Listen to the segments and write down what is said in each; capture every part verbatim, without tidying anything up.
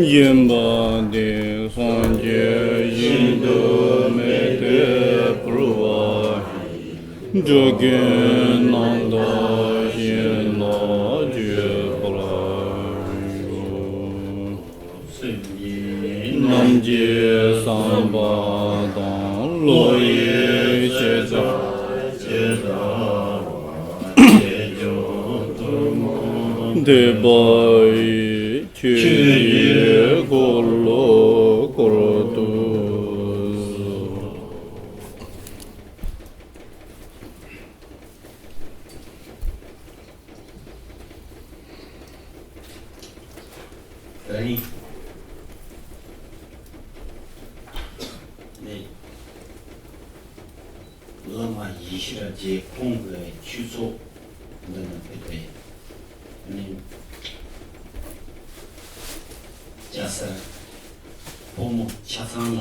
ཡིན་པ་དེ་སངས་རྒྱས་ཡིན་དུ་མེད་པའི་འཕུར་བ་ཡི། འགྲོ་ཀུན་རྣམ་དག་ཞིང་ལ་སྤྱོད་པར་ཤོག། རྣམས་ཀྱི་བསམ་པ་དང་བློ་ཡི་བྱེད་པ། འདོད་པ་ཡི་ཆོས་ཀྱི་འཁོར་ལོ་བསྐོར་དུ་གསོལ། ད་རིང་ནི་བླ་མ་ཡེ་ཤེས་རབ་རྒྱས་ཁོང་གི་ཆོས་ཚོགས་འདི་ནང་ཕེབས་པའི་ནི་སྐྱ་སེར་ཕོ་མོ་ཆ་ཚང་ལ་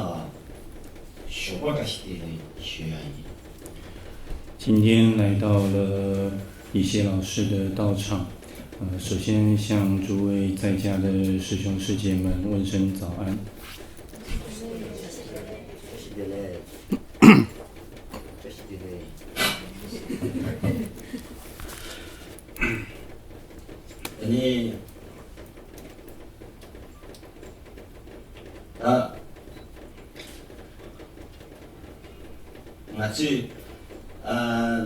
ཞོགས་པ་བཀྲ་ཤིས་བདེ་ལེགས་ཞུ་ཡ་ཡིན། 今天来到了一些老师的道场，呃，首先向诸位在家的师兄师姐们问声早安。ད་ང་ཚོས་ཨ་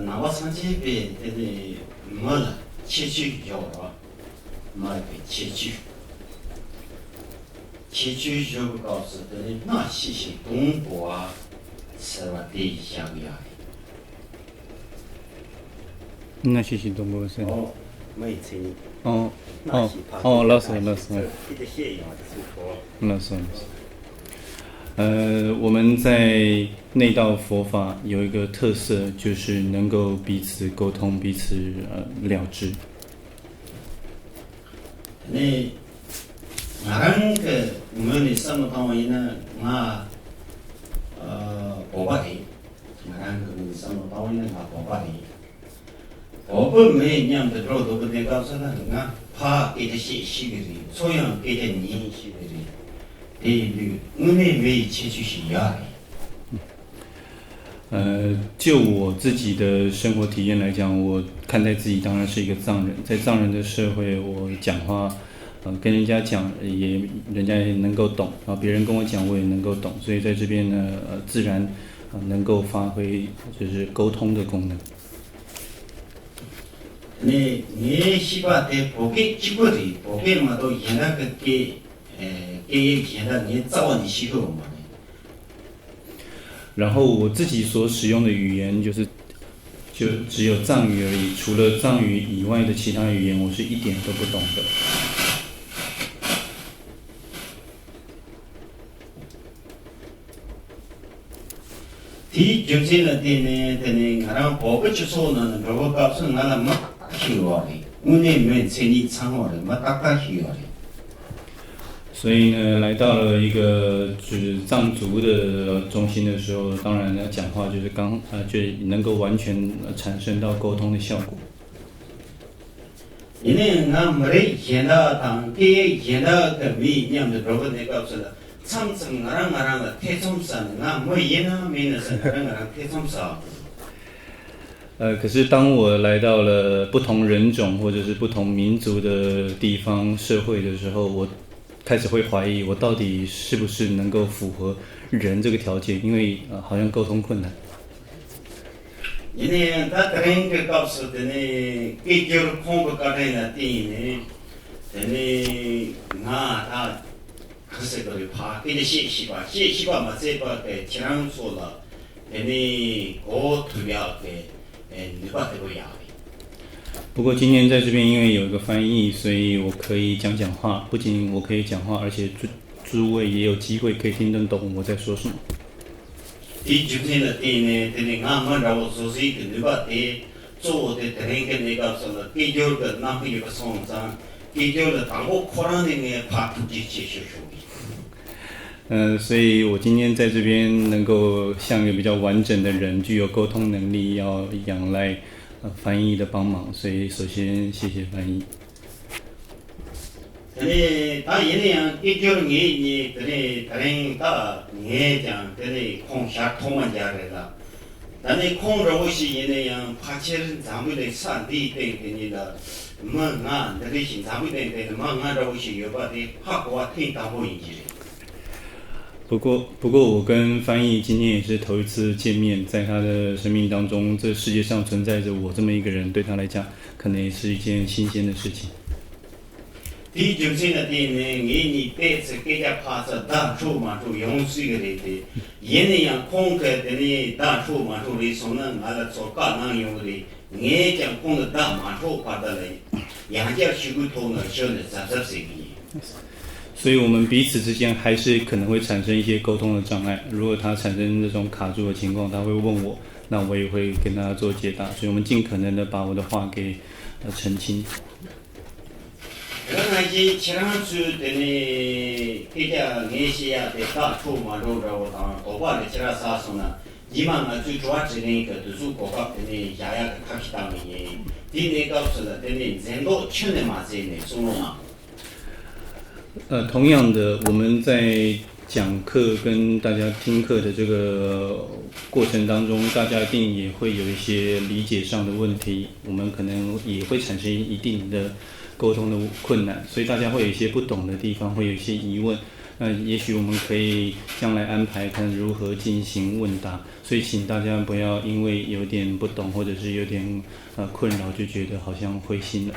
ནང་པ་སངས་རྒྱས་པའི་དེ་ནས་མི་ལ་ཁྱད་ཆོས་ཡོད་རེད་བ། མི་ལ་ཁྱད་ཆོས། ཁྱད་ཆོས་ཡོད་པའི་སྐབས་སུ་དེ་ནས་སྔ་ཕྱི་ཞིག་གཏོང་དགོས་པ་ཟེར་བ་དེ་བཞག་ཡ་རེད། སྔ་ཕྱི་ཞིག་གཏོང་དགོས་ཟེར། ཨོ། མི་ཡི་མཚན་ཉིད། ཨོ། སྔ་ཕྱི་ཕར་ཨོ་ཚུར་ལགས་སོ་ལགས་སོ། ཕྱི་དེ་བཤད་ཡོང་བ་དེ་ཚོའི་སྐོར། ལགས་སོ་ལགས་སོ། 呃，我们在内道佛法有一个特色，就是能够彼此沟通、彼此呃了知。 ནས་ང་རང་གི་ངོས་ནས་བསམ་བློ་བཏང་བ་ཡིན་ན་ང་ཨ་བོད་པ་རེད། ང་རང་གི་ངོས་ནས་བསམ་བློ་བཏང་བ་ཡིན་ན་ང་བོད་པ་རེད། བོད་པ་མི་མཉམ་དུ་འགྲོ་འདུག་གི་གནས་སྐབས་སུ་ན་ང་ཕར་སྐད་ཆ་བཤད་ཤེས་ཀྱི་རེད། ཚུར་ཡང་སྐད་ཆ་ཉན་ཤེས་ཀྱི་རེད། དེ་ཡིན་དུས་དངོས་གནས་མི་ཡི་ཁྱད་ཆོས་ཤིག་ཡོད་རེད། 呃，就我自己的生活体验来讲，我看待自己当然是一个藏人，在藏人的社会，我讲话，呃，跟人家讲也，人家也能够懂，然后别人跟我讲，我也能够懂，所以在这边呢，呃，自然，呃，能够发挥就是沟通的功能。 ནས་ངའི་ཤེས་པ་དེ་བོད་སྐད་གཅིག་པུ་རེད། བོད་སྐད་མ་གཏོགས་གཞན་དག་གི་སྐད་ཨེ་སྐད་ཡིག་གཞན་དག་ངས་རྩ་བ་ནས་ཤེས་ཀྱི་ཡོད་མ་རེད། 然后我自己所使用的语言就是，就只有藏语而已，除了藏语以外的其他语言，我是一点都不懂的。 དེའི་རྒྱུ་མཚན་ལ་བརྟེན་ནས་དེ་ནས་ང་རང་བོད་པའི་སྤྱི་ཚོགས་ནང་ལ་འགྲོ་བའི་སྐབས་སུ་ང་ལ་མི་ཞིག་ཡོད་རེད། དངོས་གནས་མི་མཚན་ཉིད་ཚང་བ་རེད། མི་ཏག་ཏག་ཞིག་ཡོད་རེད། 所以呢，来到了一个就是藏族的中心的时候，当然呢，讲话就是刚，呃，就能够完全，呃，产生到沟通的效果。 ཡིན་ནའི་ང་མི་རིགས་གཞན་དག་དང་སྐད་ཡིག་གཞན་དག་གི་མི་མཉམ་དུ་འགྲོ་གི་གནས་སྐབས་སུ་ལ་མཚམས་མཚམས་ང་རང་ང་རང་ལ་ཐེ་ཚོམ་ཟ་ནས་ང་མི་ཡིན་ནམ་མིན་ནམ་ཟེར་ང་རང་ང་རང་ཐེ་ཚོམ་ཟ། 呃，可是当我来到了不同人种或者是不同民族的地方社会的时候，我开始会怀疑我到底是不是能够符合人这个条件，因为，呃，好像沟通困难。 ཡིན་ནའི་ད་དེ་རིང་གི་སྐབས་སུ་དེ་ནས་སྐད་སྒྱུར་ཁོང་གི་བཀའ་དྲིན་ལ་བརྟེན་ནས་དེ་ནས་ང་ད་ག་ཟེར་དགོས་རེད། ཕ་སྐད་ཆ་བཤད་ཤེས་པ་བཤད་ཤེས་པ་མ་ཚད་པ་གི་ཁྱེད་རང་ཚོ་ལ་དེ་ནས་གོ་ཐུབ་ཡག་གི་ནུས་པ་དེ་པོ་ཡག་རེད། 不过今天在这边，因为有一个翻译，所以我可以讲讲话。不仅我可以讲话，而且诸诸位也有机会可以听得懂我在说什么。 དེའི་རྒྱུ་མཚན་ལ་བརྟེན་ནས་དེ་ནས་ང་མི་འདྲ་བོ་བཟོ་སྲིད་ཀྱི་ནུས་པ་དེ་གཙོ་བོ་དེ་དེ་རིང་གི་གནས་སྐབས་སུ་ལ་སྐད་སྒྱུར་གྱི་རྣམ་པ་ཡོད་པ་སོང་ཙང་སྐད་སྒྱུར་ལ་དང་པོ་ཁོ་རང་ནས་ངས་ཕར་ཐུགས་རྗེ་ཆེ་ཞུ་ཞུ་གི། 呃，所以我今天在这边能够像一个比较完整的人，具有沟通能力，要仰赖，呃，翻译的帮忙，所以首先谢谢翻译。དེ་ནས་ད་ཡིན་ན་ཡང་སྐད་སྒྱུར་ངེད་གཉིས་དེ་ནས་དེ་རིང་ད་ངས་ཀྱང་དེ་ནས་ཁོང་ཞག་ཐོག་མ་མཇལ་རེད་ལ། ད་ནས་ཁོང་འདྲ་བོ་ཞིག་ཡིན་ན་ཡང་ཕལ་ཆེར་འཛམ་བུ་གླིང་ས་འདིའི་སྟེང་དེ་ཉིད་ལ་མི་ང་འདི་འདྲ་ཞིག་འཛམ་བུ་གླིང་སྟེང་དུ་མི་ང་འདྲ་བོ་ཞིག་ཡོད་པ་དེ་ཧ་གོ་བ་ཐེངས་དང་པོ་ཡིན་གྱི་རེད། 不过，不过我跟翻译今天也是头一次见面，在他的生命当中，这世界上存在着我这么一个人，对他来讲，可能也是一件新鲜的事情。 དེའི་རྒྱུ་མཚན་ལ་བརྟེན་ནས་ངེད་གཉིས་ཏོག་ཙམ་སྐད་ཆ་ཕར་ཚུར་བརྡ་འཕྲོད་མ་འཕྲོད་ཡོང་སྲིད་ཀྱི་རེད་དེ། ཡིན་ན་ཡང་ཁོང་གིས་དེ་ནས་བརྡ་འཕྲོད་མ་འཕྲོད་རེད་སོང་ན་ང་ལ་ཚོར་བཀའ་གནང་ཡོང་གི་རེད། ངས་ཀྱང་ཁོང་ལ་བརྡ་མ་འཕྲོད་བར་དུ་ལ་ཡང་བསྐྱར་ཞུ་སྒོའི་ཐོག་ནས་ཞུ་ནས་གཟབ་གཟབ་ཟེར་གྱི་ཡིན། 所以我们彼此之间还是可能会产生一些沟通的障碍。如果他产生这种卡住的情况，他会问我，那我也会跟他做解答。所以我们尽可能的把我的话给，呃，澄清。 དེ་ནང་བཞིན་ཁྱེད་རང་ཚོས་དེ་ནས་སྐད་ཆ་ངས་བཤད་ཡ་དེ་བརྡ་འཕྲོད་མ་འཕྲོད་འདྲ་བོ་དང་དོགས་པ་ལས་ཁྱེད་རང་ཟ་སོང་ན་རྗེས་མ་ང་ཚོའི་དྲི་བ་དྲིས་ལན་གྱི་དུས་ཚོད་གོ་སྐབས་དེ་ནས་བཞག་ཡ་གི་ཐབས་ཤེས་བཏང་ངེས་ཡིན། དེའི་གནས་སྐབས་སུ་ལ་དེ་ནས་འཛེམ་དོགས་ཁྱོན་ནས་མ་བྱས་ནས་གསུང་རོགས་གནང་། 呃，同样的，我们在讲课跟大家听课的这个过程当中，大家一定也会有一些理解上的问题，我们可能也会产生一定的沟通的困难，所以大家会有一些不懂的地方，会有一些疑问。那也许我们可以将来安排看如何进行问答，所以请大家不要因为有点不懂或者是有点，呃，困扰，就觉得好像灰心了。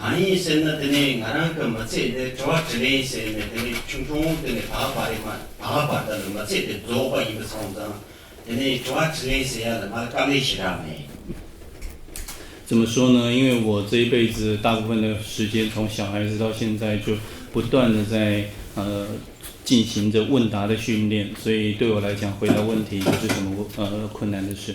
གང་ཡིན་ཟེར་ན་དེ་ནས་ང་རང་གི་མི་ཚེ་འདི་དྲི་བ་དྲིས་ལན་ཟེར་ནས་དེ་ནས་ཆུང་ཆུང་དེ་ནས་ད་བར་རེ་མ་ད་བར་དུ་ལ་མི་ཚེ་དེ་རྫོགས་པ་ཡིན་པ་སོང་ཙང་དེ་ནས་དྲི་བ་དྲིས་ལན་ཟེར་ཡ་ལ་ང་ལ་དཀའ་ལས་ཞེ་དྲག་མེད། 怎么说呢？因为我这一辈子大部分的时间，从小孩子到现在，就不断的在，呃，进行着问答的训练，所以对我来讲，回答问题不是什么，呃，困难的事。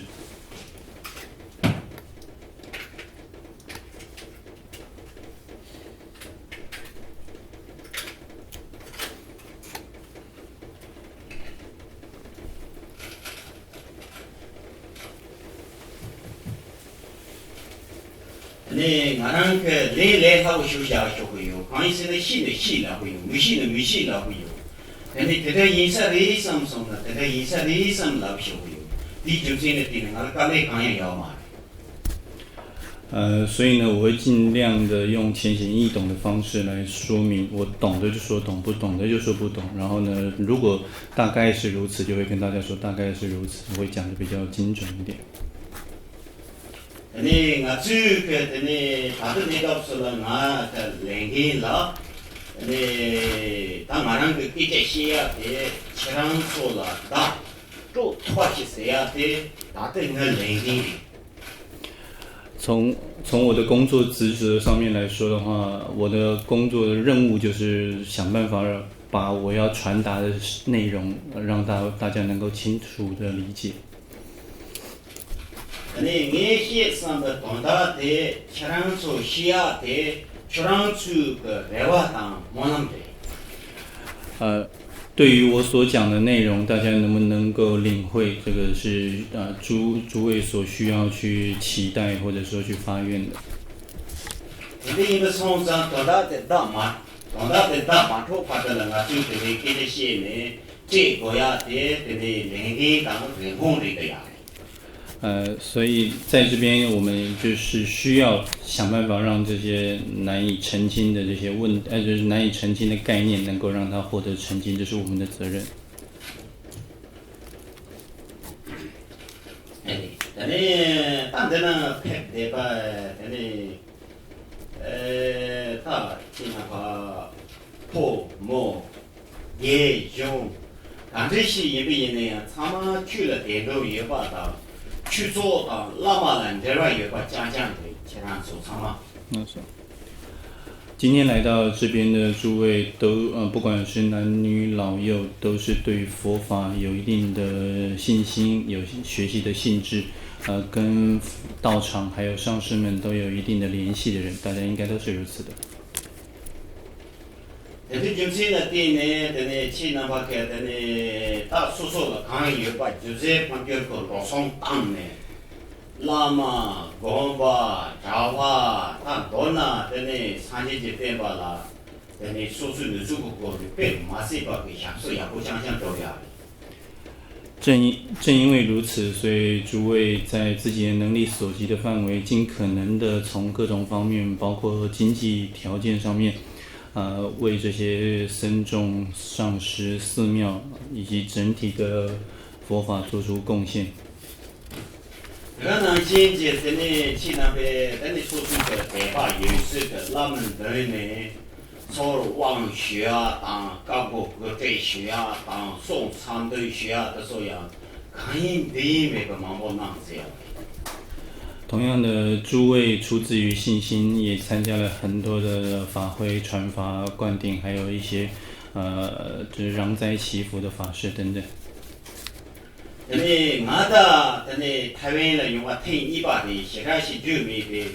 ནས་ང་རང་གི་ལས་ལས་སླ་པོ་ཞུ་བྱ་ཞོག་གི་ཡོད། གང་ཡིན་ཟེར་ན་ཤེས་ནས་ཤེས་ལབ་གི་ཡོད། མི་ཤེས་ན་མི་ཤེས་ལབ་གི་ཡོད། དེ་ནས་དེ་འདྲ་ཡིན་ས་རེད་བསམ་སོང་ན་དེ་འདྲ་ཡིན་ས་རེད་བསམ་ལབ་ཞོག་གི་ཡོད། དེའི་རྒྱུ་མཚན་ནི་དེ་ནི་ང་ལ་དཀའ་ལས་གང་ཡང་ཡོད་མ་རེད། 呃，所以呢，我会尽量的用浅显易懂的方式来说明，我懂的就说懂，不懂的就说不懂。然后呢，如果大概是如此，就会跟大家说大概是如此，我会讲的比较精准一点。 དེ་ནས་ང་ཚོས་གི་དེ་ནས་ད་ལྟ་གནས་སྐབས་སུ་ལ་ང་གི་ལས་འགན་ལ་དེ་ནས་ད་ང་རང་གི་སྐད་ཆ་བཤད་ཡ་དེ་ཁྱེད་རང་ཚོ་ལ་བརྡ་སྤྲོད་ཐུབ་པ་ཞིག་ཟེར་ཡ་དེ་ད་ལྟ་ངའི་ལས་འགན་རེད། 从从我的工作职责上面来说的话，我的工作的任务就是想办法把我要传达的内容让大大家能够清楚的理解。 ནས་ངས་བཤད་བསམ་པའི་དོན་དག་དེ་ཁྱེད་རང་ཚོ་ཤེས་ཡ་དེ་ཁྱོད་རང་ཚོའི་གི་རེ་བ་དང་སྨོན་ལམ་རེད། 呃，对于我所讲的内容，大家能不能够领会？这个是，呃，诸诸位所需要去期待或者说去发愿的。 དེ་འདྲ་ཡིན་པ་སོང་ཙང་དོན་དག་དེ་བརྡ་མ་དོན་དག་དེ་བརྡ་མ་འཕྲོད་བར་དུ་ལ་ང་ཚོས་དེ་རིང་སྐད་ཆ་བཤད་ནས་སྤྲད་དགོས་ཡ་དེ་དེ་འདྲའི་ལས་འགན་དང་རིན་གོང་རེད་ཀྱི་ཡ་རེད། 呃，所以在这边我们就是需要想办法让这些难以澄清的这些问，呃，就是难以澄清的概念，能够让它获得澄清，这是我们的责任。 ད་ནས་ད་འདི་ན་ཕེབས་བསྡད་པ་དེ་ནས་ཨེ་ད་ཅི་ན་ཕ་ཕོ་མོ་རྒན་གཞོན་ག་འདྲ་ཞིག་ཡིན་པ་ཡིན་ན་ཡང་ཚང་མ་ཆོས་ལ་དད་འདུན་ཡོད་པ་དང་ཆོས་ཚོགས་དང་བླ་མ་ལ་འབྲེལ་བ་ཡོད་པ་རྐྱང་རྐྱང་རེད། ཁྱེད་རང་ཚོ་ཚང་མ། 那是 今天来到这边的诸位都，呃，不管是男女老幼，都是对于佛法有一定的信心，有学习的兴致，呃，跟道场还有上师们都有一定的联系的人，大家应该都是如此的。 དེ་ཚོའི་རྒྱུ་མཚན་ལ་བརྟེན་ནས་དེ་ནས་ཁྱེད་རྣམ་པ་གིས་དེ་ནས་ད་སོ་སོ་ལ་གང་ཡོད་པ་སྒྱུ་རྩལ་དཔལ་འབྱོར་གྱི་འགྲོ་སོང་བཏང་ནས། བླ་མ། དགོན་པ། གྲྭ་པ། ད་མདོར་ན་དེ་ནས་སངས་རྒྱས་ཀྱི་བསྟན་པ་ལ་དེ་ནས་སོ་སོའི་ནུས་ཤུགས་ཀྱི་སྒོ་ནས་དཔེ་མ་སྲིད་པ་གི་ཞབས་ཞུ་ཡག་པོ་རྐྱང་རྐྱང་སྒྲུབ་ཡོད་རེད། 正因正因为如此，所以诸位在自己的能力所及的范围，尽可能的从各种方面，包括经济条件上面，呃，为这些僧众、上师、寺庙以及整体的佛法做出贡献。 དེ་ནང་བཞིན་གྱི་དེ་ནས་ཁྱེད་རྣམ་པས་དེ་ནས་སོ་སོའི་གི་དད་པ་ཡོད་ཚད་ཀྱི་བླ་མའི་མདུན་ནས་ཚོར་དབང་ཞུ་ཡ་དང་བཀའ་བསྒོ་བཀའ་དྲིན་ཞུ་ཡ་དང་གསུང་མཚམས་འདོན་ཞུ་ཡ་དེ་ཚོ་ཡང་གང་ཡིན་འདི་ཡིན་མེད་པའི་མང་པོ་གནང་ཚེ་ཡང་། 同样的，诸位出自于信心，也参加了很多的法会、传法、灌顶，还有一些，呃，就是燃斋祈福的法事等等。 དེ་ནས་ང་ད་དེ་ནས་ཐའེ་ཝན་ལ་ཡོང་བ་ཐེངས་གཉིས་པ་རེད། ཞེ་དྲག་ཞིག་རྒྱུས་མེད་པས།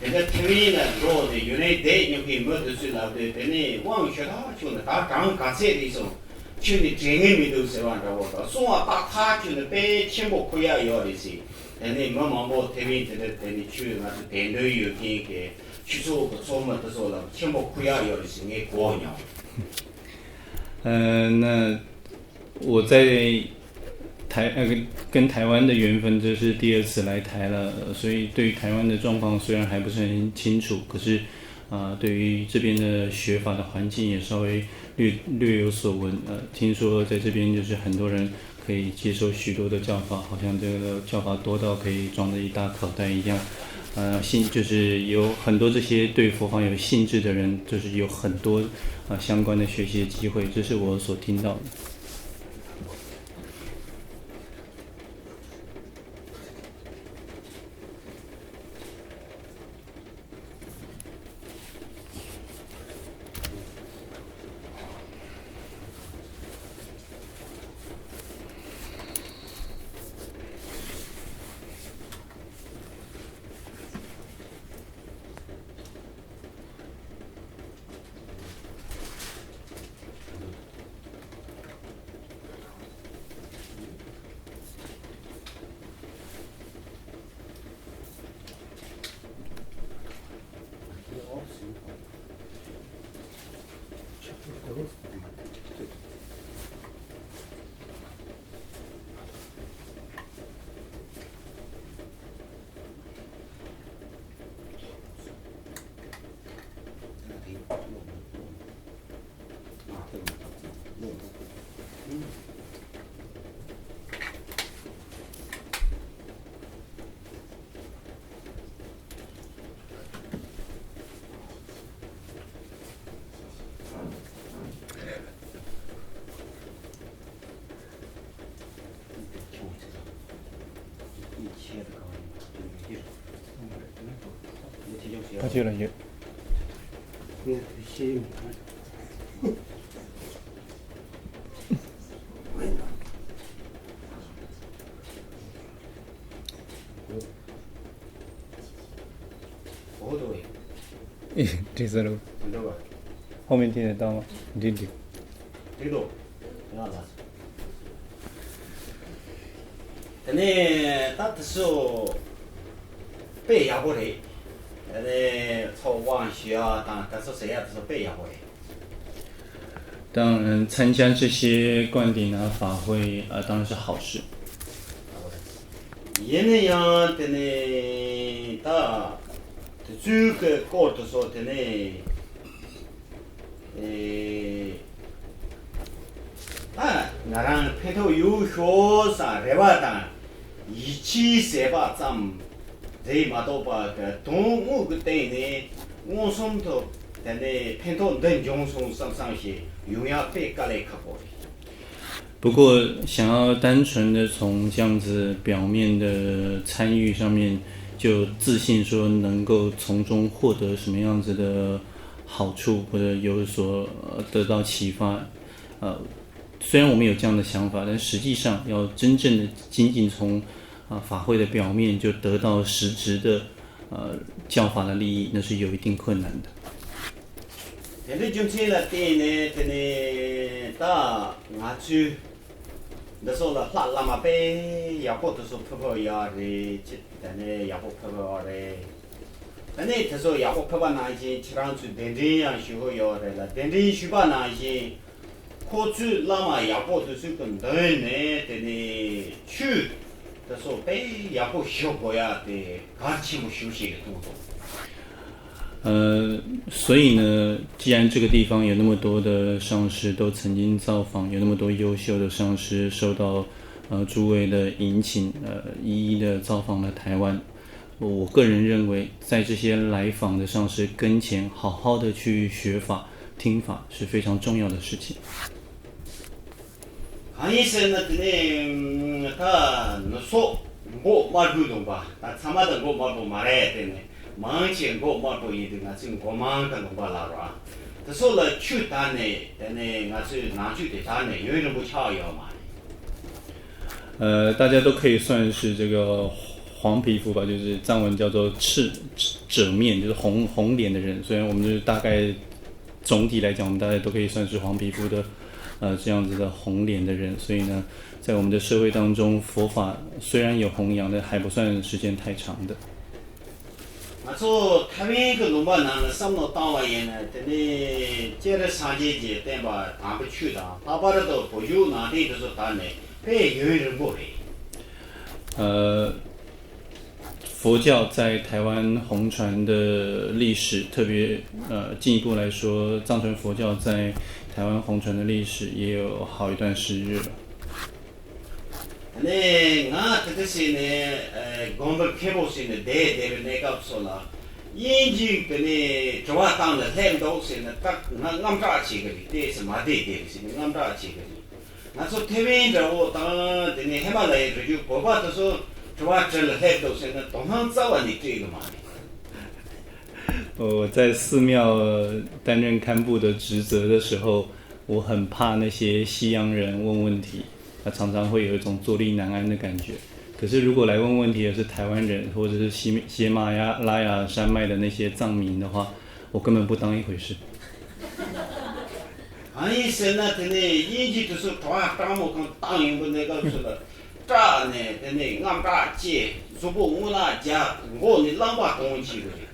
དེ་འདྲ་ཐའེ་ཝན་ལ་འགྲོ་ནས་ཡུན་རིང་བསྡད་མྱོང་མཁན་མི་དེ་ཚོས་ལབ་དུས། དེ་ནས་དབང་ཞུ་ད་ཁྱོད་ནི་ད་གྲངས་ག་ཚད་རེད་སོང་། ཁྱོད་ནི་དྲན་ངེས་མི་འདུག་ཟེར་བ་འདྲ་བོ་དང་། གསུང་བ་ཏག་ཏག་ཁྱོད་ནི་དཔེ་ཆེན་པོ་ཁུར་ཡག་ཡོད་རེད་ཟེར། དེ་ནས་མི་མང་པོ་ཐའེ་ཝན་དེ་འདྲ་དེ་ནས་ཁྱོད་ང་ཚོ་དད་འདུན་ཡོད་མཁན་གྱི་ཁྱུ་ཚོགས་ཀྱི་ཚོགས་མི་དེ་ཚོ་ལ་ཆེན་པོ་ཁུར་ཡག་ཡོད་རེད་ཟེར་ངས་གོ་མྱོང་། 呃，那我在台呃跟台湾的缘分，这是第二次来台了，呃所以对于台湾的状况虽然还不是很清楚，可是啊、呃对于这边的学法的环境也稍微略略有所闻。呃，听说在这边就是很多人可以接受许多的教法，好像这个教法多到可以装着一大口袋一样。呃，信就是有很多这些对佛法有兴致的人，就是有很多啊、呃相关的学习的机会，这是我所听到的。 ཕ་ཆོས་ལ་ཡོད། འོ་དོ་ཡིན། ཨེ། འགྲིག་ས་རེད། འགྲིག་པ། ཕོ་མིན་དེ་ནས་བཏང་བ་འགྲིག་འགྲིག་འགྲིག་འདུག་ཡང་ལགས། དེ་ནས་ད་དེ་ཚོ་དཔེ་ཡག་པོ་རེད། དེ་ནས་ཚོགས་དབང་ཞུ་ཡ་དང་དེ་ཚོ་ཟེར་ཡ་དེ་ཚོ་དཔེ་ཡག་པོ་རེད། 当然，参加这些灌顶啊法会啊，当然是好事。 ཡིན་ན་ཡང་དེ་ནས་ད་དེ་ཚོའི་གི་སྐོར་དུ་སོགས་དེ་ནས་ཨེ་ད་ང་རང་ཕན་ཐོགས་ཡོད་ཤོག་བསམ་རེ་བ་དང་ཡིད་ཆེས་ཟེར་བ་ཙམ་རེད་མ་གཏོགས་པ་གི་དོན་དངོས་ཀྱི་སྟེང་ནས་མངོན་སུམ་དུ་དེ་ནས་ཕན་ཐོགས་འདི་འབྱུང་སོང་བསམ་བསམ་ཞིག་ཡོང་ཡག་དཔེ་དཀའ་ལས་ཁག་པོ་རེད། 不过，想要单纯的从这样子表面的参与上面就自信说能够从中获得什么样子的好处，或者有所呃得到启发，呃，虽然我们有这样的想法，但实际上要真正的仅仅从啊、法会的表面就得到实质的呃教法的利益，那是有一定困难的。 དེ་འདྲའི་རྒྱུ་མཚན་ལ་བརྟེན་ནས་དེ་ནས་ད་ང་ཚོས་ འདི་ཚོ་ལ་ལྷ་བླ་མ་དཔེ་ཡག་པོ་དེ་ཚོ་ཕེབས་ཕེབས་ཡོད་རེད། ཅི་དེ་ནས་ཡག་པོ་ཕེབས་ཕེབས་ཡོད་རེད། དེ་ནས་དེ་ཚོ་ཡག་པོ་ཕེབས་པ་ནང་བཞིན་ཁྱེད་རང་ཚོས་གདན་འདྲེན་ཡང་ཞུ་གི་ཡོད་རེད་ལ། གདན་འདྲེན་ཞུས་པ་ནང་བཞིན་ཁོ་ཚོས་བླ་མ་ཡག་པོ་དེ་ཚོའི་གི་མདུན་ནས་དེ་ནས་ཆོས་དེ་ཚོ་དཔེ་ཡག་པོ་ཞུ་དགོས་ཡ་དེ་གལ་ཆེན་པོ་ཞེ་པོ་ཞིག་རེད་མཐོང་སོང་། 呃，所以呢，既然这个地方有那么多的上师都曾经造访，有那么多优秀的上师受到呃诸位的迎请，呃，一一的造访了台湾。我个人认为，在这些来访的上师跟前，好好的去学法、听法是非常重要的事情。 གང་ཡིན་ཟེར་ན། དེ་ནས་ད་ནུ་སོ་མགོ་དམར་པོའི་ལུང་པ། ད་ཚང་མ་ད་མགོ་དམར་པོ་མ་རེད། དེ་ནས་མང་ཆེ་མགོ་དམར་པོ་ཡིན་དུས། ང་ཚོས་མགོ་མང་གི་ལུང་པ་ལབ་ར། དེ་ཚོ་ལ་ཆོས་དར་ནས། དེ་ནས་ང་ཚོའི་ནང་ཆོས་དེ་དར་ནས་ཡུན་རིང་པོ་ཆགས་ཡོད་མ་རེད། 呃，大家都可以算是这个黄皮肤吧，就是藏文叫做赤者面，就是红红脸的人。所以我们就是大概总体来讲，我们大家都可以算是黄皮肤的，呃，这样子的红脸的人。所以呢，在我们的社会当中，佛法虽然有弘扬，但还不算时间太长的。 ང་ཚོ་ཐའེ་ཝན་གྱི་ལུང་པ་ནང་ལ་བསམ་བློ་བཏང་བ་ཡིན་ན། དེ་ནས་སྤྱིར་སངས་རྒྱས་ཀྱི་བསྟན་པ་དམ་པའི་ཆོས་དང་། ལྷག་པར་དུ་བོད་བརྒྱུད་ནང་བསྟན་དེ་ཚོ་དར་ནས་དཔེ་ཡུན་རིང་པོ་རེད། 呃，佛教在台湾弘传的历史，特别呃进一步来说，藏传佛教在台湾弘传的历史也有好一段时日了。 ནས་ང་དེ་དེ་ཟེར་ནས་ཨ་དགོན་པ་མཁན་པོ་ཟེར་ནས་བསྡད་བསྡད་པའི་གནས་སྐབས་སུ་ལ། དབྱིན་ཇིས་དེ་ནས་དྲི་བ་བཏང་ནས་སླེབས་འདུག་ཟེར་ནས། ད་ང་དངངས་སྐྲག་བྱེད་ཀྱི་རེད། ཏོག་ཙམ་མ་བསྡད་བསྡད་པ་ཟེར་ནས་དངངས་སྐྲག་བྱེད་ཀྱི་རེད། ང་ཚོ་ཐའེ་ཝན་འདྲ་བོ་དང་དེ་ནས་ཧི་མ་ལ་ཡའི་རི་རྒྱུད་བོད་པ་དེ་ཚོ་དྲི་བ་དྲིས་ལ་སླེབས་འདུག་ཟེར་ནས་དོ་སྣང་རྩ་བ་ནས་སྤྲད་ཀྱི་མ་རེད། 我在寺庙担任堪布的职责的时候，我很怕那些西洋人问问题，他常常会有一种坐立难安的感觉。可是如果来问问题的是台湾人或者是喜喜马拉雅山脉的那些藏民的话，我根本不当一回事。 གང་ཡིན་ཟེར་ན། དེ་ནས་དབྱིན་ཇི་དེ་ཚོ་གྲྭ་པ་སྤྲང་མོ་གང་བཏང་ཡོང་གི་གནས་སྐབས་སུ་ལ། སྐྲག་ནས་དེ་ནས་དངངས་སྐྲག་སྐྱེ། གཟུགས་པོ་རྔུལ་ནག་རྒྱག། མགོ་ནས་རླངས་པ་གཏོང་བྱེད་ཀྱི་རེད།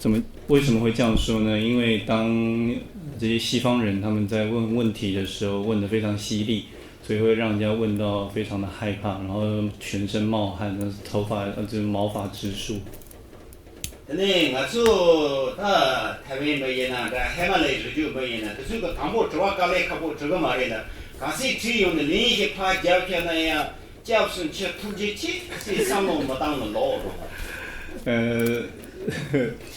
怎么，为什么会这样说呢？因为当这些西方人他们在问问题的时候，问得非常犀利，所以会让人家问到非常的害怕，然后全身冒汗，头发呃就是毛发直竖。 དེ་ནས་ང་ཚོ་ད་ཐའེ་ཝན་མི་ཡིན་ན་འདྲ། ཧི་མ་ལ་ཡའི་རི་རྒྱུད་མི་ཡིན་ན། དེ་ཚོས་གི་དང་པོ་དྲི་བ་དཀའ་ལས་ཁག་པོ་དྲི་གི་མ་རེད་ལ། གལ་སྲིད་དྲིས་ཡོང་ནས་ལན་ཞིག་ཕར་རྒྱབ་ཤག་ན་ཡང་། སྐྱབས་སུ་མཆི། ཐུགས་རྗེ་ཆེ་ཟེར་བསམ་བློ་མི་བཏང་ན་ལོག་འགྲོ། 呃，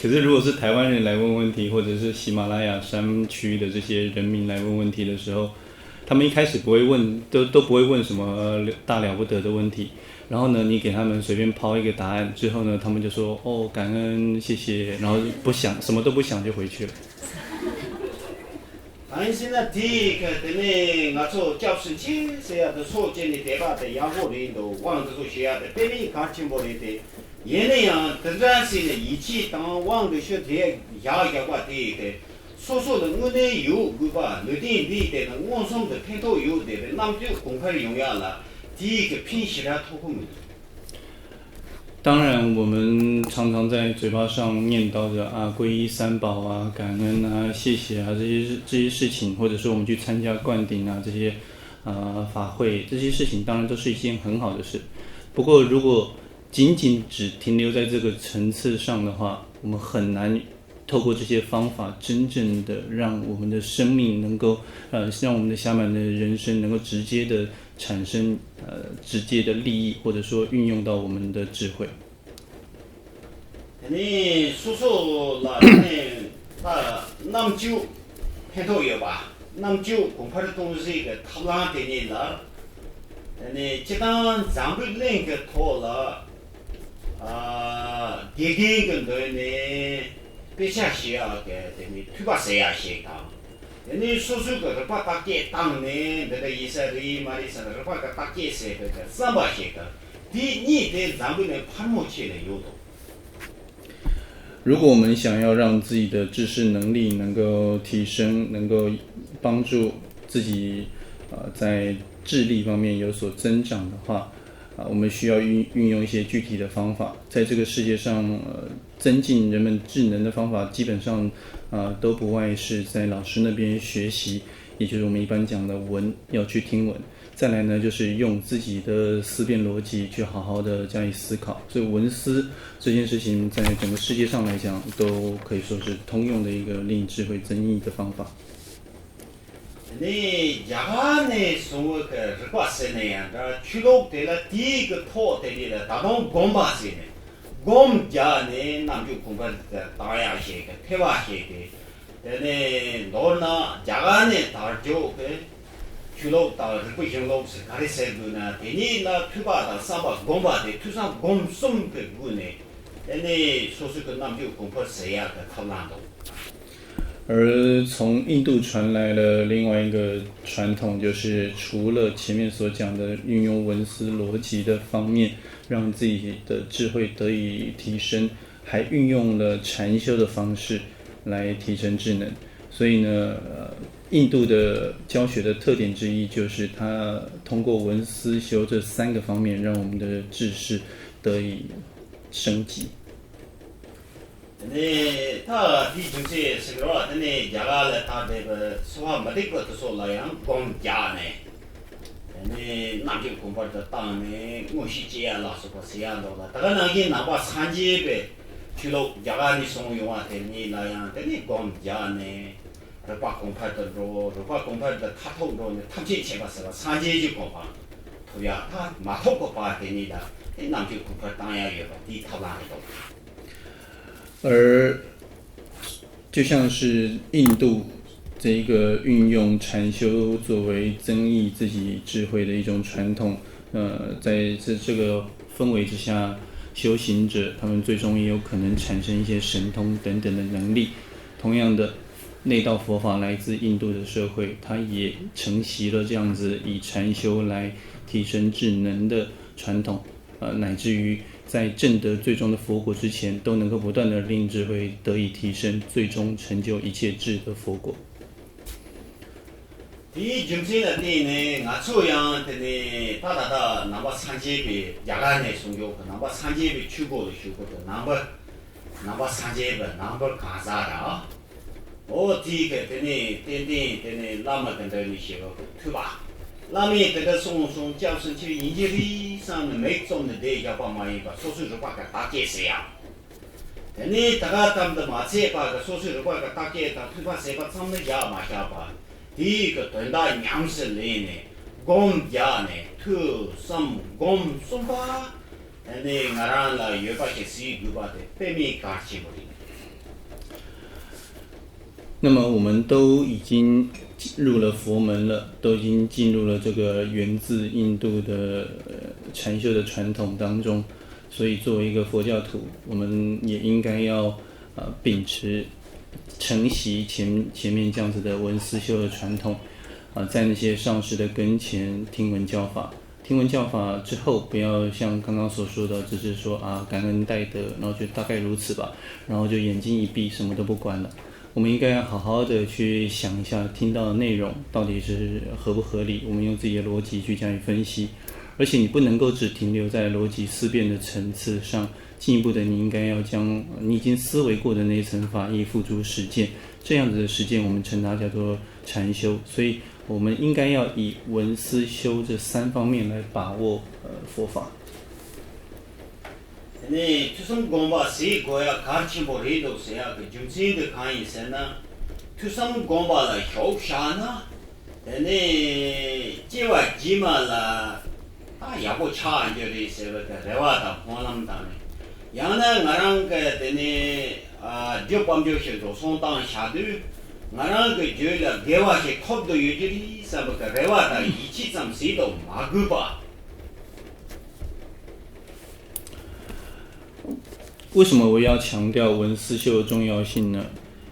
可是如果是台湾人来问问题，或者是喜马拉雅山区的这些人民来问问题的时候，他们一开始不会问，都都不会问什么呃大了不得的问题，然后呢，你给他们随便抛一个答案之后呢，他们就说哦感恩谢谢，然后不想什么都不想就回去了。 གང་ཡིན་ཟེར་ན། དེའི་ཁ་དེ་ནས་ང་ཚོ་སྐྱབས་སུ་མཆི་ཟེར་ཡ་དེ་སོ་བཅད་ནས་བསྡད་པ་དེ་ཡག་པོ་རེད་འདུག། དབང་དེ་ཚོ་ཞུ་ཡ་དེ་དཔེ་མི་གལ་ཆེན་པོ་རེད་དེ། ཡིན་ན་ཡང་དེ་འདྲ་ཟེར་ནས་ཡིད་ཆེས་དང་དབང་དེ་ཞུ་དེ་ཡག་ཡག་པ་དེ་ཡི་དེ། སོ་སོ་ལ་དངོས་གནས་ཡོད་དགོས་པ། ནུས་ལྡན་འདིའི་དེ་དང་མངོན་སུམ་དུ་ཕན་ཐོགས་ཡོད་བསྡད་པའི་རྣམ་དཔྱོད་གོང་འཕེལ་ཡོང་ཡ་ལ་དེའི་གི་ཕན་ཞེ་དྲག་ཐོགས་ཀྱི་མི་འདུག། 当然，我们常常在嘴巴上念叨着啊，皈依三宝啊，感恩啊，谢谢啊，这些这些事情，或者说我们去参加灌顶啊这些呃法会，这些事情当然都是一件很好的事。不过，如果仅仅只停留在这个层次上的话，我们很难透过这些方法，真正的让我们的生命能够，呃，让我们的暇满的人生能够直接的产生，呃，直接的利益，或者说运用到我们的智慧。 དེ་ནས་སོ་སོ་ལ་དེ་ནས་ད་རྣམ་དཔྱོད་ཕན་ཐོགས་ཡོད་པ། རྣམ་དཔྱོད་གོང་འཕེལ་གཏོང་སའི་གི་ཐབས་ལམ་དེ་ཉིད་ལ། དེ་ནས་སྤྱིར་བཏང་འཛམ་བུ་གླིང་གི་ཐོག་ལ་ཨ་དགེ་རྒན་གྱི་མདུན་ནས་དཔེ་ཆ་ཞུ་ཡག་གི་དེ་ནས་ཐོས་པ་ཟེར་ཡག་ཞིག་དང་། དེ་ནས་སོ་སོའི་གི་རིག་པ་བརྟག་དཔྱད་བཏང་ནས་འདི་འདྲ་ཡིན་ས་རེད་མ་རེད་ཟེར་ནས་རིག་པ་གི་བརྟག་དཔྱད་ཟེར་བའི་གི་བསམ་པ་ཞིག་དང་། དེ་གཉིས་དེ་འཛམ་བུ་གླིང་ཕལ་མོ་ཆེ་ལ་ཡོད་དོ། 如果我们想要让自己的知识能力能够提升，能够帮助自己，呃，在智力方面有所增长的话，啊，我们需要运运用一些具体的方法。在这个世界上，呃，增进人们智能的方法，基本上，呃，都不外是在老师那边学习，也就是我们一般讲的文，要去听文。再来呢，就是用自己的思辨逻辑去好好的加以思考。所以文思这件事情，在整个世界上来讲，都可以说是通用的一个令智慧增益的方法。 དེ་ནས་རྒྱ་གར་ནས་སོང་བའི་གི་རིག་པ་ཟེར་ནས་ཡང་འདྲ། ཆོས་ལུགས་དེ་ལ་དེའི་གི་ཐོག་དེ་ནས་ལ་ད་དུང་སྒོམ་པ་ཟེར་ནས་སྒོམ་རྒྱག་ནས་རྣམ་འགྱུར་གོང་འཕེལ་དུ་བཏང་ཡག་བྱས་གི་ཐེ་བ་བྱས་ཏེ། དེ་ནས་མདོར་ན་རྒྱ་གར་ནས་དར་རྒྱུ་གི་ཆོས་ལུགས་དང་རིག་པའི་གཞུང་ལུགས་ཟེར་ག་རེ་ཟེར་དགོས་ན། དེ་གཉིས་ལ་ཐོས་པ་དང་བསམ་པ་སྒོམ་པ་དེ་ཐོས་བསམ་སྒོམ་གསུམ་གི་སྒོ་ནས་དེ་ནས་སོ་སོ་གི་རྣམ་འགྱུར་གོང་འཕེལ་ཟེར་ཡག་གི་ཐབས་ལམ་འདུག། 而从印度传来了另外一个传统，就是除了前面所讲的运用文思逻辑的方面，让自己的智慧得以提升，还运用了禅修的方式来提升智能。所以呢，呃，印度的教学的特点之一就是它通过文思修这三个方面，让我们的智识得以升级。 དེ་ནས་ད་དེའི་རྒྱུ་མཚན་ཟེར་གི་རེད་བ། དེ་ནས་རྒྱ་གར་ལ་ད་དེ་གི་འཚོ་བ་མི་སྡུག་པ་དེ་ཚོ་ལ་ཡང་སྒོམ་རྒྱག་ནས། དེ་ནས་རྣམ་འགྱུར་གོང་འཕེལ་དུ་བཏང་ནས་མངོན་ཤེས་སྐྱེ་ཡ་ལ་སོགས་པ་ཟེར་ཡ་འདུག་ལ། ད་ག་ནང་བཞིན་ནང་པ་སངས་རྒྱས་པའི་ཆོས་ལུགས་རྒྱ་གར་ནས་སོང་ཡོང་བ་དེ་གཉིས་ལ་ཡང་དེ་ནས་སྒོམ་རྒྱག་ནས་རིག་པ་གོང་འཕེལ་དུ་འགྲོ། རིག་པ་གོང་འཕེལ་དུ་མཐར་ཐུག་འགྲོ་ནས་ཐམས་ཅད་མཁྱེན་པ་ཟེར་བ་སངས་རྒྱས་ཀྱི་གོ་འཕང་ཐོབ་ཡ། ད་མ་ཐོབ་པའི་བར་དེ་གཉིས་ལ་དེ་རྣམ་འགྱུར་གོང་འཕེལ་བཏང་ཡ་ཡོད་པ་དེའི་ཐབས་ལམ་རེད་འདུག། 而就像是印度这个运用禅修作为增益自己智慧的一种传统，呃，在这这个氛围之下，修行者他们最终也有可能产生一些神通等等的能力。同样的，那道佛法来自印度的社会，它也承袭了这样子以禅修来提升智能的传统。 呃，乃至于在证得最终的佛果之前，都能够不断的令智慧得以提升，最终成就一切智的佛果。 དེའི་རྒྱུ་མཚན་ལ་བརྟེན་ནས་ང་ཚོ་ཡང་དེ་ནས་ད་ད་ལྟ་ནང་པ་སངས་རྒྱས་པའི་རྒྱ་གར་ནས་གསུང་རྒྱུ་གི་ནང་པ་སངས་རྒྱས་པའི་ཆོས་སྒོ་ལ་ཞུགས་དགོས་དུས། ནང་པ་ནང་པ་སངས་རྒྱས་པའི་ནང་པ་གང་ཟག་ར། འོ་དེའི་གི་དེ་ནས་ཏན་ཏན་དེ་ནས་བླ་མ་དེ་འདྲ་ནས་ཞེས་པ་གི་ཐོས་པ། བླ་མས་དེ་འདྲ་གསུངས་སོང་སྐྱབས་སུ་མཆི་ཡིན་གྱི་རེད་བསམ་ནས་མིག་བཙུམ་ནས་བསྡད་བཞག་པ་མ་ཡིན་པར་སོ་སོའི་རིག་པ་གི་བརྟག་དཔྱད་ཟེར་ཡ། དེ་ནས་ད་ག་ཙམ་དུ་མ་ཚད་པ་གི་སོ་སོའི་རིག་པ་གི་བརྟག་དཔྱད་དང་ཐོས་པ་ཟེར་བ་ཙམ་ལ་བཞག་མ་བཞག་པ། དེའི་གི་དོན་དག་ཉམས་སུ་ལེན་ནས་སྒོམ་རྒྱག་ནས་ཐོས་བསམ་སྒོམ་གསུམ་པ། དེ་ནས་ང་རང་ལ་ཡོད་པ་ཞིག་གཟིགས་དགོས་པ་དེ་དཔེ་མེད་གལ་ཆེན་པོ་རེད། 那么我们都已经进入了佛门了，都已经进入了这个源自印度的呃禅修的传统当中，所以作为一个佛教徒，我们也应该要呃秉持承袭前前面这样子的文思修的传统，啊、在那些上师的跟前听闻教法。听闻教法之后，不要像刚刚所说的，只是说啊感恩戴德，然后就大概如此吧，然后就眼睛一闭，什么都不管了。我们应该要好好的去想一下，听到的内容到底是合不合理，我们用自己的逻辑去加以分析。而且你不能够只停留在逻辑思辨的层次上，进一步的，你应该要将你已经思维过的那一层法义付诸实践。这样子的实践，我们称它叫做禅修。所以，我们应该要以文思修这三方面来把握呃佛法。 དེ་ནས་ཐོས་བསམ་སྒོམ་པ་ཟེར་དགོས་ཡ་གལ་ཆེན་པོ་རེད་འདུག་ཟེར་ཡ་གི་རྒྱུ་མཚན་དེ་གང་ཡིན་ཟེར་ན། ཐོས་བསམ་སྒོམ་པ་ལ་ཞུགས་བཞག་ན། དེ་ནས་སྐྱེ་བ་རྗེས་མ་ལ་ད་ཡག་པོ་ཆགས་རྒྱུ་རེད་ཟེར་བའི་གི་རེ་བ་དང་སྨོན་ལམ་བཏང་ནས། ཡང་ན་ང་རང་གི་དེ་ནས་ཨ་རྒྱུ་སྤམ་རྒྱུ་ཞིག་འགྲོ་སོང་བཏང་བཞག་དུས། ང་རང་གི་རྒྱུད་ལ་དགེ་བ་ཞིག་ཐོབ་ཏུ་ཡོད་རྒྱུ་རེད་བསམ་པའི་གི་རེ་བ་དང་ཡིད་ཆེས་ཙམ་ཟིག་ཏུ་མ་དགོས་པ། 为什么我要强调文思修的重要性呢？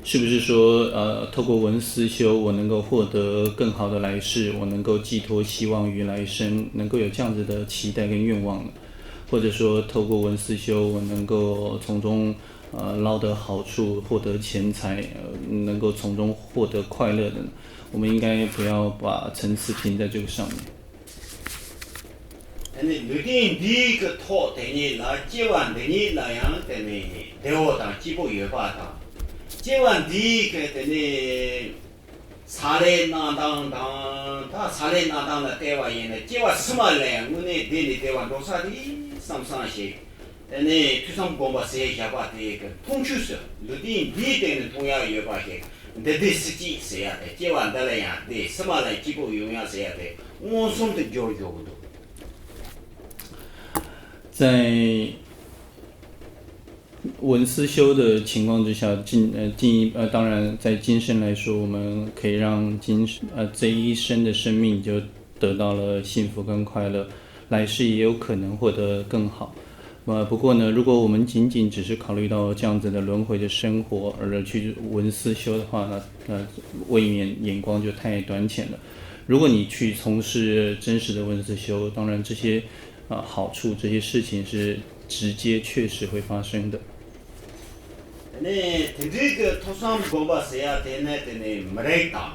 是不是说，呃，透过文思修，我能够获得更好的来世，我能够寄托希望于来生，能够有这样子的期待跟愿望呢？或者说，透过文思修，我能够从中，呃，捞得好处，获得钱财，呃，能够从中获得快乐的呢？我们应该不要把层次停在这个上面。དེ་ནི་ལུས་རྟེན་འདིའི་གི་ཐོག་དེ་ཉིད་ལ་སྐྱེ་བ་འདི་ཉིད་ལ་ཡང་དེ་ནི་བདེ་བོ་དང་སྐྱིད་པོ་ཡོད་པ་དང་། སྐྱེ་བ་འདིའི་གི་དེ་ནི་ས་ལའི་གནས་སྟངས་དང་། ད་ས་ལའི་གནས་སྟངས་ལ་བལྟས་པ་ཡིན་ན་སྐྱེ་བ་ཕྱི་མ་ལ་ཡང་དངོས་གནས་བདེ་ནས་བདེ་བ་འགྲོ་ས་རེད་བསམ་བསམ་ཞིག་དེ་ནས་ཐོས་བསམ་སྒོམ་པ་ཟེར་བཞག་པ་དེ་གི་མཐོང་ཆོས་སུ་ལུས་རྟེན་འདིའི་སྟེང་ནས་མཐོང་ཡག་ཡོད་པ་ཞིག་འདི་བདེ་སྲིད་སྐྱིད་ཟེར་ཡག་དེ། སྐྱེ་བ་འདི་ལ་ཡང་བདེ། ཕྱི་མ་ལ་སྐྱིད་པོ་ཡོང་ཡག་ཟེར་ཡག་དེ་མངོན་སུམ་དུ་འགྱུར་འགྱུར་གི་འདུག 在文思修的情况之下，进呃进一呃，当然在今生来说，我们可以让今呃这一生的生命就得到了幸福跟快乐，来世也有可能获得更好。呃，不过呢，如果我们仅仅只是考虑到这样子的轮回的生活而去文思修的话呢，那未免眼光就太短浅了。如果你去从事真实的文思修，当然这些啊、好处，这些事情是直接确实会发生的。 དེ་ནས་དེ་འདྲའི་གི་ཐོས་བསམ་སྒོམ་པ་ཟེར་ཡ་དེ་ནི་དེ་ནི་མི་རིགས་དང་།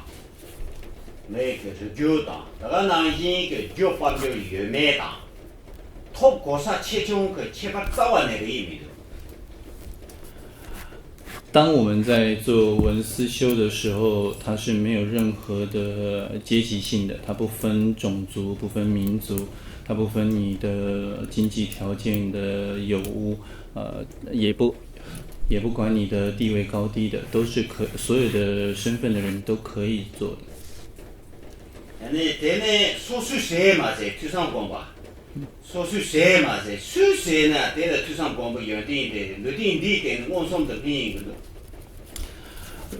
མི་རིགས་ཀྱི་རིགས་རྒྱུད་དང་། དེ་ག་ནང་བཞིན་གྱི་རྒྱུ་དཔལ་འབྱོར་ཡོད་མེད་དང་། ཐོབ་གོ་ས་ཆེ་ཆུང་གི་ཁྱད་པར་རྩ་བ་ནས་རེད་མི་འདུག 当我们在做文思修的时候，它是没有任何的阶级性的，它不分种族，不分民族，它不分你的经济条件的有无，呃，也不也不管你的地位高低的，都是可所有的身份的人都可以做的。 ཡང་ན་དེ་ནས་སོ་སོས་ཟེར་མ་ཟེར་ཐོས་བསམ་སྒོམ་པ། སོ་སོས་ཟེར་མ་ཟེར་སུས་ཟེར་ན་དེ་ལ་ཐོས་བསམ་སྒོམ་པའི་ཡོན་ཏན་དེ་ལུས་རྟེན་འདིའི་སྟེང་ནས་མངོན་སུམ་དུ་སྨིན་ཡིན་གྱི་འདུག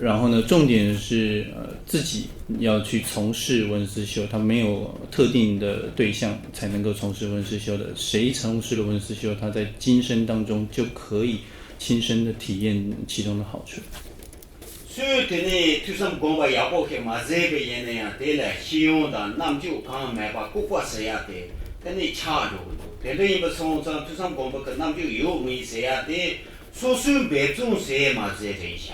然后呢，重点是呃自己要去从事文思修，他没有特定的对象才能够从事文思修的。谁从事了文思修，他在今生当中就可以亲身的体验其中的好处。 སུས་དེ་ནས་ཐོས་བསམ་སྒོམ་པ་ཡག་པོ་ཞིག་མ་ཟེར་བ་ཡིན་ན་ཡང་དེ་ལ་ཤེས་ཡོན་དང་རྣམ་དཔྱོད་གང་མེད་པ་ལྐུགས་པ་ཟེར་ཡ་དེ་དེ་ནས་ཆགས་འགྲོ་གི་འདུག་དེ་འདྲ་ཡིན་པ་སོང་ཙང་ཐོས་བསམ་སྒོམ་པ་གི་རྣམ་དཔྱོད་ཡོད་མེད་ཟེར་ཡ་དེ་སོ་སོའི་འབད་བརྩོན་ཟེར་མ་ཟེར་རེད་ཤག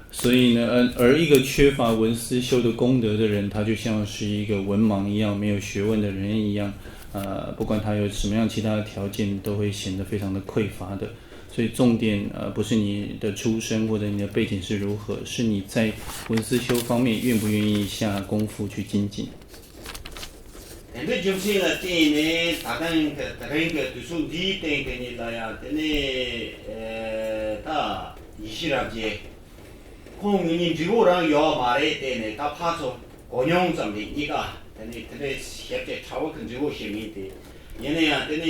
所以呢，而而一个缺乏文思修的功德的人，他就像是一个文盲一样，没有学问的人一样。呃，不管他有什么样其他的条件，都会显得非常的匮乏的。所以重点，呃，不是你的出身或者你的背景是如何，是你在文思修方面愿不愿意下功夫去精进。 དེ་འདྲའི་རྒྱུ་མཚན་ལ་བརྟེན་ནས་ད་ཐེངས་ཀྱི་དེ་རིང་གི་དུས་ཚོད་འདིའི་སྟེང་དེ་ཉིད་ལ་ཡང་དེ་ནས་ཨེ་ད་ཡེ་ཤེས་རབ་རྒྱས། ཁོང་ངོས་ནས་འབྲས་བུ་རང་ཡོད་མ་རེད། དེ་ནས་ད་ཕར་ཚུར་གོ་མྱོང་ཙམ་རེད། གཉིས་ཀ་དེ་ནས་དེ་འདྲའི་ཞེ་དྲག་ཕྲ་བ་གི་འབྲས་བུ་ཞིག་མིན་ཏེ། ཡིན་ན་ཡང་དེ་ནས་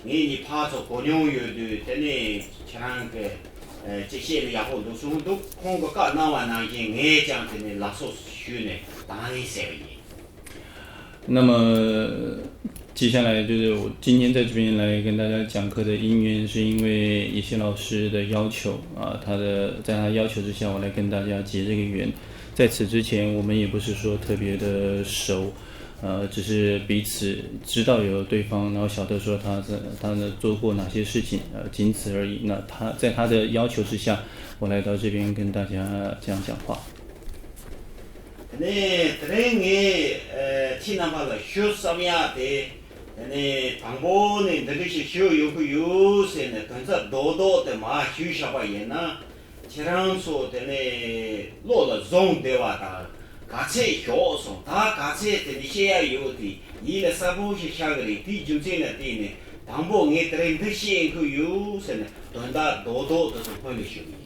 ངེད་གཉིས་ཕར་ཚུར་གོ་མྱོང་ཡོད་དུས་དེ་ནས་ཁྱེད་རང་གི་ཨེ་ཅིག་བཤད་ན་ཡག་པོ་འདུག་གསུངས་འདུག་ཁོང་གི་བཀའ་གནང་བ་ནང་བཞིན་ངས་ཀྱང་དེ་ནས་ལགས་སོ་ཞུས་ནས་དང་ལེན་བྱས་པ་ཡིན། 那么，接下来就是我今天在这边来跟大家讲课的因缘，是因为叶谢老师的要求啊，他的在他要求之下，我来跟大家结这个缘。在此之前，我们也不是说特别的熟，呃，只是彼此知道有对方，然后晓得说他在他的做过哪些事情，呃，仅此而已。那他在他的要求之下，我来到这边跟大家这样讲话。 དེ་ནས་དེ་རིང་ངས་ཨ་ཁྱེད་རྣམ་པ་ལ་ཞུ་བསམ་ཡག་དེ། དེ་ནས་དང་པོ་ནས་འདི་འདྲ་ཞིག་ཞུ་ཡོང་གི་ཡོད་ཟེར་ནས་དོན་རྩ་རྡོག་རྡོག་དེ་མར་ཞུས་བཞག་པ་ཡིན་ན། ཁྱེད་རང་ཚོ་དེ་ནས་བློ་ལ་བཟུང་བདེ་བ་དང་། ག་ཚད་ཞོག་སོང་། ད་ག་ཚད་དེ་འདྲ་བཤད་ཡག་ཡོད་དེ་ཡིད་ལ་ས་བོན་ཞིག་ཤར་གི་རེད། དེའི་རྒྱུ་མཚན་ལ་བརྟེན་ནས་དང་པོ་ངས་དེ་རིང་འདི་བཤད་ཡོང་གི་ཡོད་ཟེར་ནས་དོན་རྩ་རྡོག་རྡོག་དེ་ཚོ་སྔོན་ནས་ཞུ་གི་ཡིན།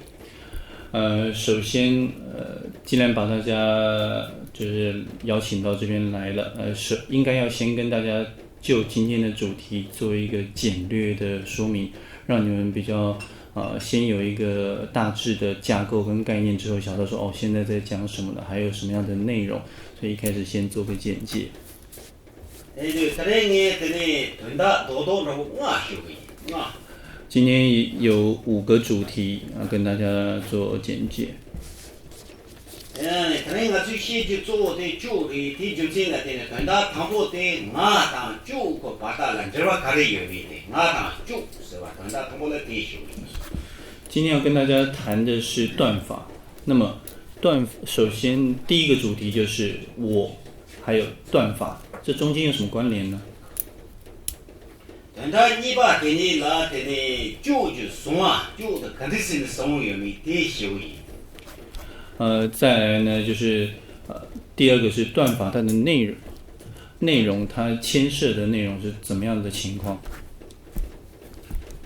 呃，首先，呃，既然把大家就是邀请到这边来了，呃，是应该要先跟大家就今天的主题做一个简略的说明，让你们比较呃先有一个大致的架构跟概念之后，晓得说哦现在在讲什么了，还有什么样的内容，所以一开始先做个简介。 དེ་དུས་དེ་རིང་ངས་དེ་ནས་དོན་དག་རྡོག་རྡོག་འདྲ་པོ་ལྔ་ཞུ་གི་ཡིན། ལྔ། 今天有五个主题啊，跟大家做简介。 ཡང་ནས་དེ་རིང་ང་ཚོས་བཤད་རྒྱུ་གཙོ་བོ་དེ་བཅུ་རེད། དེའི་རྒྱུ་མཚན་ལ་བརྟེན་ནས་དོན་དག་དང་པོ་དེ་ལྔ་དང་བཅུ་གི་བར་ཐག་ལ་འབྲེལ་བ་ག་རེ་ཡོད་མེད་དེ། ལྔ་དང་བཅུ་ཟེར་བ་དོན་དག་དང་པོ་ལ་དེ་ཞུ་གི་ཡིན། 今天要跟大家谈的是断法。那么断，首先第一个主题就是我，还有断法这中间有什么关联呢？ དོན་དག་གཉིས་པ་དེ་ནི་ལ་དེ་ནི་ཅོག་གི་བཟུང་བ། ཅོག་དེ་ག་འདྲ་བྱས་ནས་བཟུང་ཡོད་མེད་དེ་ཞུ་གི་ཡིན། 呃，再来呢，就是呃，第二个是断法它的内容，内容它牵涉的内容是怎么样的情况？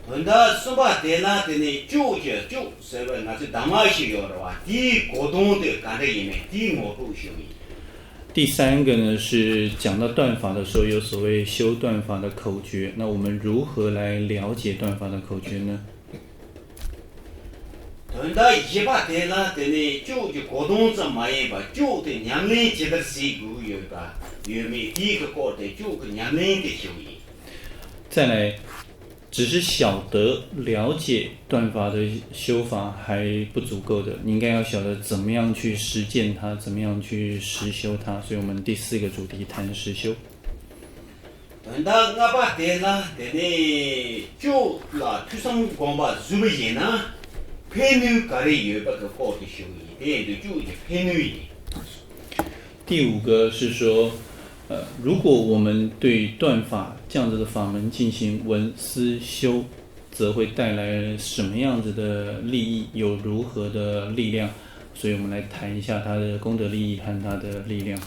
དོན་དག་གསུམ་པ་དེ་ལ་དེ་ནི་ཅོག་གི་ཅོག་ཟེར་བའི་ང་ཚོས་གདམས་ངག་ཞིག་ཡོད་རེད་བ། དེའི་གོ་དོན་དེ་ག་འདྲ་ཡིན་མིན་དེའི་ངོ་སྤྲོད་ཞུ་གི་ཡིན། 第三个呢，是讲到断法的时候，有所谓修断法的口诀。那我们如何来了解断法的口诀呢？ དོན་དག་བཞི་པ་དེ་ལ་དེ་ནི་ཅོག་གི་གོ་དོན་ཙམ་མ་ཡིན་པར་ཅོག་དེ་ཉམས་ལེན་ཇི་ལྟར་བྱེད་དགོས་ཡོད་པ་ཡོད་མེད་དེའི་གི་སྐོར་དེ་ཅོག་གི་ཉམས་ལེན་དེ་ཞུ་གི་ཡིན། 再来，只是晓得了解断法的修法还不足够的，你应该要晓得怎么样去实践它，怎么样去实修它。所以我们第四个主题谈实修。 དོན་དག་ལྔ་པ་དེ་ལ་དེ་ནི་ཅོག་ལ་ཐོས་བསམ་སྒོམ་པ་བཟོས་པ་ཡིན་ན་ཕན་ནུས་ག་རེ་ཡོད་པ་གི་སྐོར་དེ་ཞུ་གི་ཡིན། དེ་ཡིན་དུས་ཅོག་གི་ཕན་ནུས་ཡིན། 第五个是说，呃，如果我们对断法这样子的法门进行闻思修，则会带来什么样子的利益，有如何的力量？所以我们来谈一下它的功德利益和它的力量。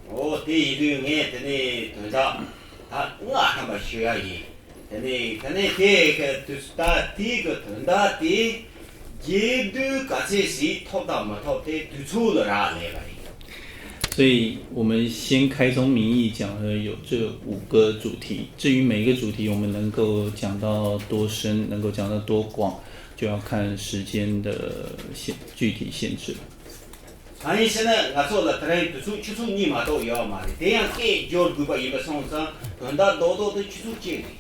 ཨོ་དེ་ཡིན་དུས་ངས་དེ་ནི་དོན་དག་ད་ལྔ་ཐམ་པ་ཞུ་ཡ་ཡིན། དེ་ནི་དེ་ནི་དེ་གི་དུས་ད་དེའི་གི་དོན་དག་དེ་རྒྱས་བསྡུས་ག་ཚད་ཞིག་ཐོབ་དང་མི་ཐོབ་དེ་དུས་ཚོད་ལ་རག་ལས་པ་ཡིན། 所以我们先开宗明义讲了有这五个主题，至于每一个主题我们能够讲到多深，能够讲到多广，就要看时间的限，具体限制了。 གང་ཡིན་ཟེར་ན་ང་ཚོ་ལ་དེ་རིང་དུས་ཚོད་ཆུ་ཚོད་གཉིས་མ་གཏོགས་ཡོད་མ་རེད། དེ་ཡང་སྐད་སྦྱོར་དགོས་པ་ཡིན་པ་སོང་ཙང་དོན་དག་རྡོག་རྡོག་དེ་ཆུ་ཚོད་གཅིག་རེད།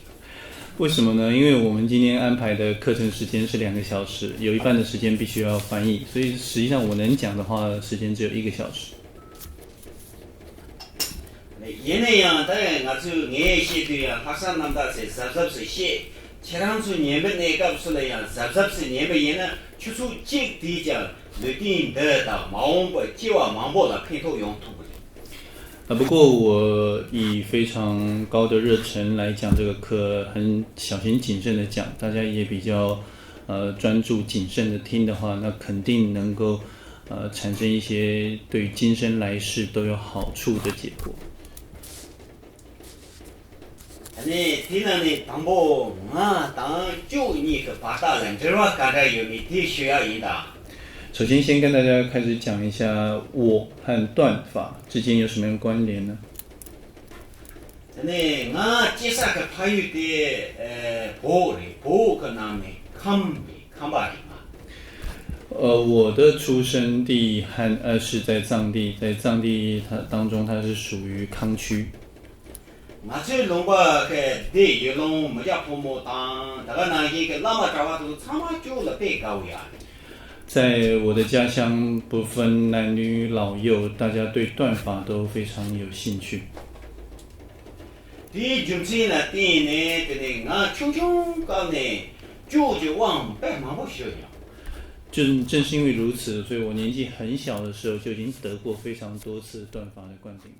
为什么呢？因为我们今天安排的课程时间是两个小时，有一半的时间必须要翻译，所以实际上我能讲的话，时间只有一个小时。 ཡིན་ན་ཡང་ད་ཡང་ང་ཚོས་ངས་བཤད་དུས་ཡང་ལྷག་བསམ་རྣམ་དག་ཟེར་གཟབ་གཟབ་ཟེར་བཤད། ཁྱེད་རང་ཚོ་ཉན་པའི་གནས་སྐབས་སུ་ལ་ཡང་གཟབ་གཟབ་ཟེར་ཉན་པ་ཡིན་ན་ཆུ་ཚོད་གཅིག་དེས་ཀྱང་ལུས་རྟེན་འདི་དང་མ་འོངས་པ་སྐྱེ་བ་མང་པོ་ལ་ཕན་ཐོགས་ཡོང་ཐུབ་པ་རེད། 啊，不过我以非常高的热忱来讲这个课，很小心谨慎的讲，大家也比较呃专注谨慎的听的话，那肯定能够呃产生一些对今生来世都有好处的结果。 ཨ་ནི་དེ་ནང་ནས་དང་པོ་ང་དང་ཅོག་གཉིས་ཀྱི་བར་ཐག་ལ་འབྲེལ་བ་ག་འདྲ་ཡོད་མེད་དེ་ཞུ་ཡག་ཡིན་ད། 首先，先跟大家开始讲一下我和断法之间有什么样的关联呢？ ཨ་ནི་ང་སྐྱེས་ས་གི་ཕ་ཡུལ་དེ་ཨེ་བོད་རེད། བོད་གི་ནང་ནས་ཁམས་རེད། ཁམས་པ་རེད་ང་། 呃，我的出生地和呃是在藏地，在藏地它当中它是属于康区。 ང་ཚོའི་ལུང་པ་གི་སྡེ་ཡུལ་ལུང་མི་སྐྱ་ཕོ་མོ་དང་ད་ག་ནང་བཞིན་གྱི་བླ་མ་གྲྭ་བ་དང་ཚང་མ་ཅོག་ལ་དཔེ་དགའ་བོ་ཡ། 在我的家乡，不分男女老幼，大家对断法都非常有兴趣。 དེའི་རྒྱུ་མཚན་ལ་བརྟེན་ནས་དེ་ནས་ང་ཆུང་ཆུང་སྐབས་ནས་ཅོག་གི་དབང་དཔེ་མང་པོ་ཞུས་མྱོང་། 正正是因为如此，所以我年纪很小的时候就已经得过非常多次断法的灌顶。